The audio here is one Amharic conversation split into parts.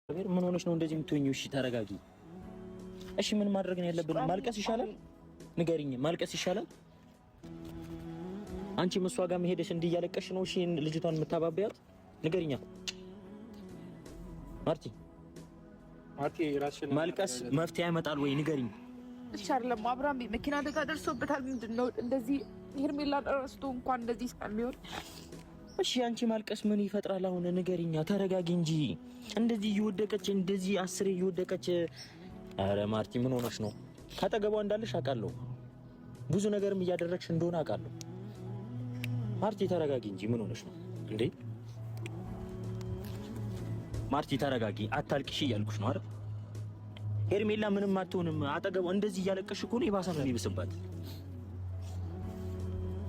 ምን ሆነሽ ነው እንደዚህ የምትሆኚው? እሺ ተረጋጊ። እሺ ምን ማድረግ ነው ያለብን? ማልቀስ ይሻላል? ንገሪኝ፣ ማልቀስ ይሻላል? አንቺም እሷ ጋር መሄደሽ እንዲህ እያለቀሽ ነው? እሺ ልጅቷን የምታባቢያት ንገሪኛ። ማርቲ፣ ማልቀስ መፍትሄ ያመጣል ወይ ንገሪኝ። እሺ አይደለም አብርሃም መኪና አደጋ ደርሶበታል። ምንድን ነው እንደዚህ ሄርሜላን እረስቶ እንኳን እንደዚህ እስከሚሆን እሺ አንቺ ማልቀስ ምን ይፈጥራል? አሁን ንገሪኛ። ተረጋጊ እንጂ እንደዚህ እየወደቀች እንደዚህ አስሬ እየወደቀች። አረ ማርቲ ምን ሆነሽ ነው? ካጠገቧ እንዳለሽ አውቃለሁ። ብዙ ነገርም እያደረግሽ እንደሆነ አውቃለሁ። ማርቲ ተረጋጊ እንጂ ምን ሆነሽ ነው እንዴ? ማርቲ ተረጋጊ፣ አታልቅሽ እያልኩሽ ነው አይደል? ሄርሜላ ምንም አትሆንም። አጠገቧ እንደዚህ እያለቀሽ እኮ ነው የባሰ ነው የሚብስባት።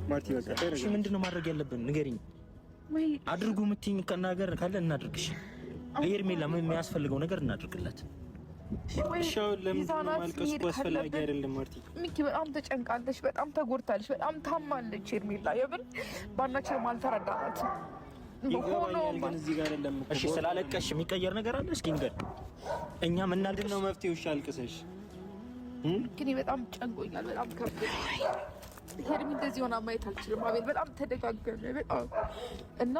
ማርቲ በቃ እሺ፣ ምንድን ነው ማድረግ ያለብን ንገሪኝ። አድርጉ የምትይኝ ነገር ካለ እናድርግሽ። ለሄርሜላ ምን የሚያስፈልገው ነገር እናድርግላት። እሺ አሁን ለምንድን ነው ማልቀስ እኮ አስፈላጊ አይደለም ማርቲ። ሚኪ በጣም ተጨንቃለች፣ በጣም ተጎድታለች፣ በጣም ታማለች። ሄርሜላ የብር ባናችንም አልተረዳናትም። ይገባኛል፣ ግን እዚህ ጋር አይደለም እኮ። እሺ ስላለቀሽ የሚቀየር ነገር አለ? እስኪ ንገር። እኛ ምንድን ነው መፍትሄው? እሺ አልቅሰሽ ግን በጣም ጨንቆኛል፣ በጣም ከብዶኛል። ሄርሚ እንደዚህ ሆና ማየት አልችልም። አቤል በጣም ተደጋገመ በጣም እና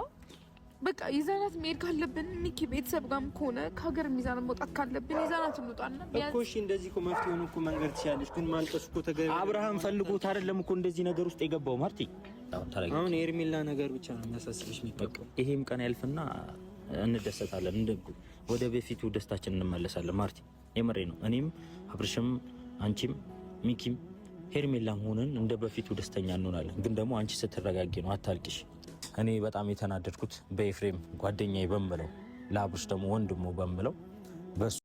በቃ ይዘናት መሄድ ካለብን ሚኪ ቤተሰብ ጋርም ከሆነ ከሀገር ይዘናት መውጣት ካለብን ይዘናት እንውጣና እኮ እሺ፣ እንደዚህ እኮ መፍትሄውን እኮ መንገር ትችያለሽ፣ ግን ማልቀስ እኮ ተገቢ። አብርሃም ፈልጎት አይደለም እኮ እንደዚህ ነገር ውስጥ የገባው ማርቲ። አሁን የሄርሜላ ነገር ብቻ ነው የሚያሳስብሽ የሚጠቀው። ይሄም ቀን ያልፍና እንደሰታለን፣ ወደ በፊቱ ደስታችን እንመለሳለን። ማርቲ የምሬ ነው። እኔም አብርሽም አንቺም ሚኪም ሄርሜላም ሆነን እንደ በፊቱ ደስተኛ እንሆናለን። ግን ደግሞ አንቺ ስትረጋጊ ነው፣ አታልቅሽ። እኔ በጣም የተናደድኩት በኤፍሬም ጓደኛዬ በምለው ለአብርሽ ደግሞ ወንድሙ በምለው በሱ